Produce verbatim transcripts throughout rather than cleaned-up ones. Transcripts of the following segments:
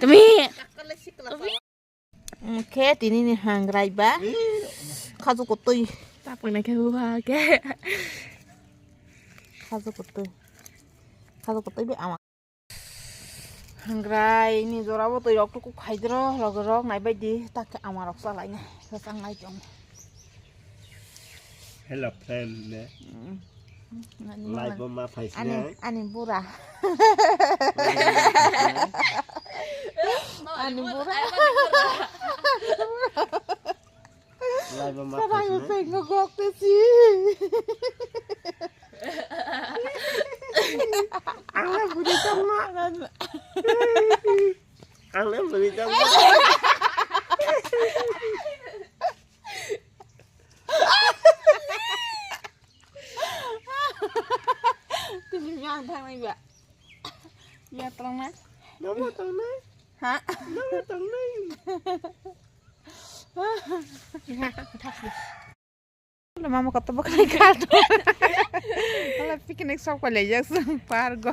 Tumi. Khe tini ni hangrai ba. Khajo kotoi. Tapung na khe uha khe. Khajo kotoi. Khajo kotoi be ama. Hangrai ni jora bo twi rok tuku khaidro loge rok nai bai di tak khe ama rok chalai nai. Khe chang nai tong. Hello friend ne. Live bo ma phai ani, ani bura. Ani bura. Live bo ma phai. Gok te si. Ang le buri tong ma. Ang le buri tong ma. Tini yang thang nai ba. Ya tong nai. Namo tong nai. Ha? Namo tong nai. Mama kota bakal kal. Ala picnic sok pale jak sung pargo.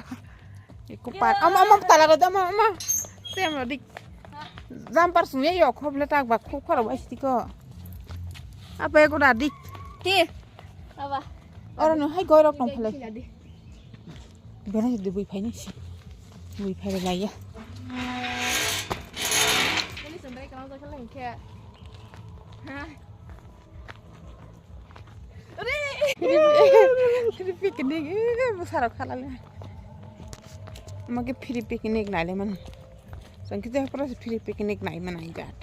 Iku par. Ama ama tala ro ama ama. Sem ro dik. Jam par sung yo khop le tak ba khop kharo ba siti ko. Apa ya ko da dik. Ti. Apa? Oro no hai goi rok tong phale. Bera si dubui phai nai si. Dubui phai lai ya. Ini sendai kenal tuh kalian kayak. Hah? Free picnic, eh, bwsarok khalale. Omo khe free picnic naile mani. Chwng khe jeporo se free picnic nai mani jat.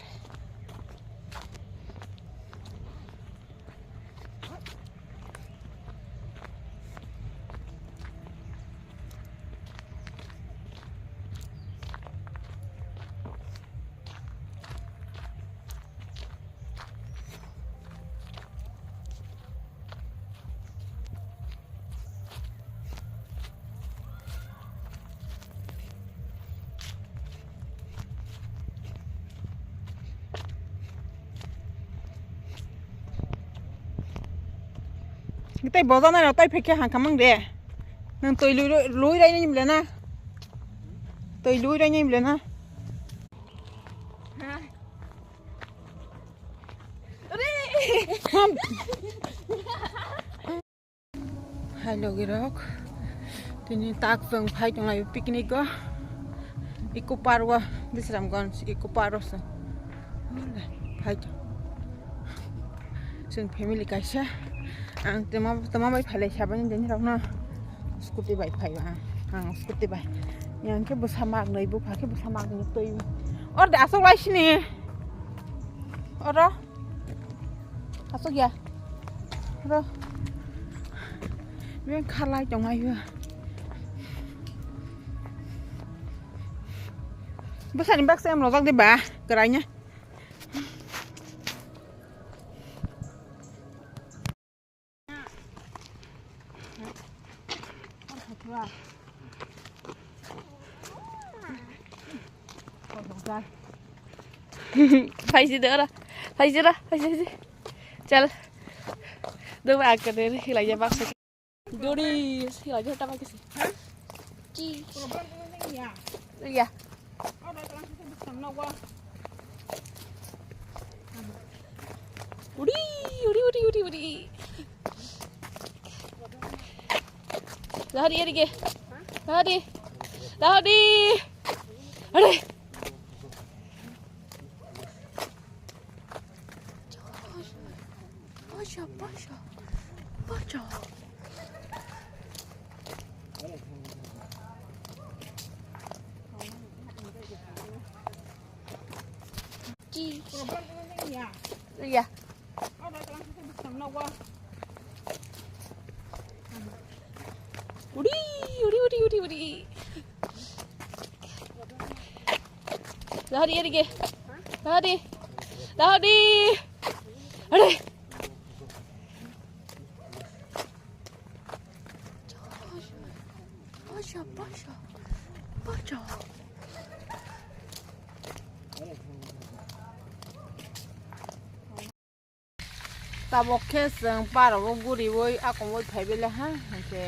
Tei bojanai rok tai phai khe hangkha mang de. Nang twi lui lui rai ni mle na. Twi lui rai ni mle na. Hai logi rok, tini tak chwng phai tong lai picnic o, Eco Park o, Bisramganj Eco Park o chwng phai tong. Chwng family kaisa, ang tama tama bai phalai sabani dini rok no scooty bai phai ang, ang scooty bai. Yang khe bwsa mak nai bupha khe bwsa mak nai twi. Or de asok lai sini. Oro. Asok ya. Oro. Beng khalai tong ai ba. Bwsani baksa em rojak de ba, kwraina. Phaisi de ora. Phaisi ra, phaisi, phaisi. Chal. Dua akade hilai ya baksa. Duri, hilai ya tama kisi. Chi. Ya. Uri, uri, uri, uri, uri. Lahari, eri ke. Lahari. Lahari. Are. Pasha, pasha, pasha. Chi. Iya. Uri, uri, uri, uri, uri. Lahari, eri ke. Lahari. Lahari. Are. Pasha, pasha, pasha. Tabok khe chwng park o guriwi akomwi phai bele ha, hinkhe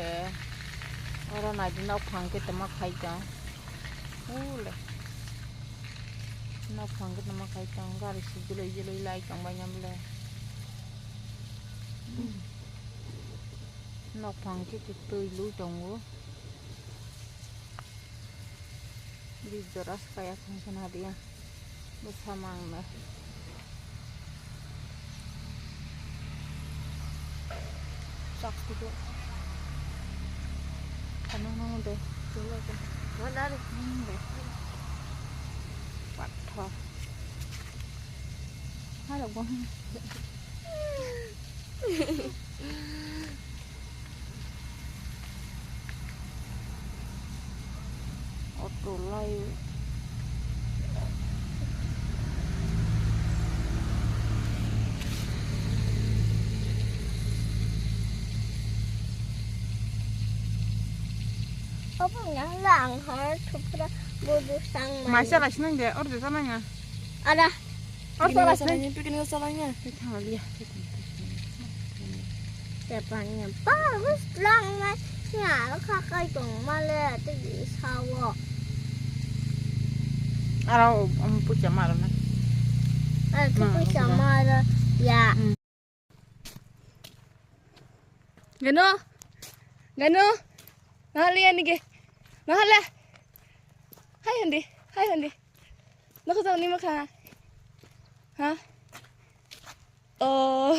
oro naidi nok phang khe tongma khai tong. Ule. Nok phang khe tamo khai tong, gari si jiloi jiloi lai tong bai nang le. Nok phang khe twi lui tongo. Di jora kaya khung khuna dia. Bwsa mangno. Chak kudu. Ano no de. Chula de. Wala de. Hmm, de. Patho. Halo bo. Auto lai. Obo wngkha lang hor thupra bodo sang mani. Maisa lai sinang de, order sanang ya. Ada. Order lai sinang. Picnic salai ya. Tepanya bagus lang na ya kha kai tong male te sawo. Aro um pucha maro na. Aro pucha maro ya. Gano? Gano? Nahali ani ge? Nahala? Hai handi, hai handi. Nokho jao ni makha. Ha? Oh.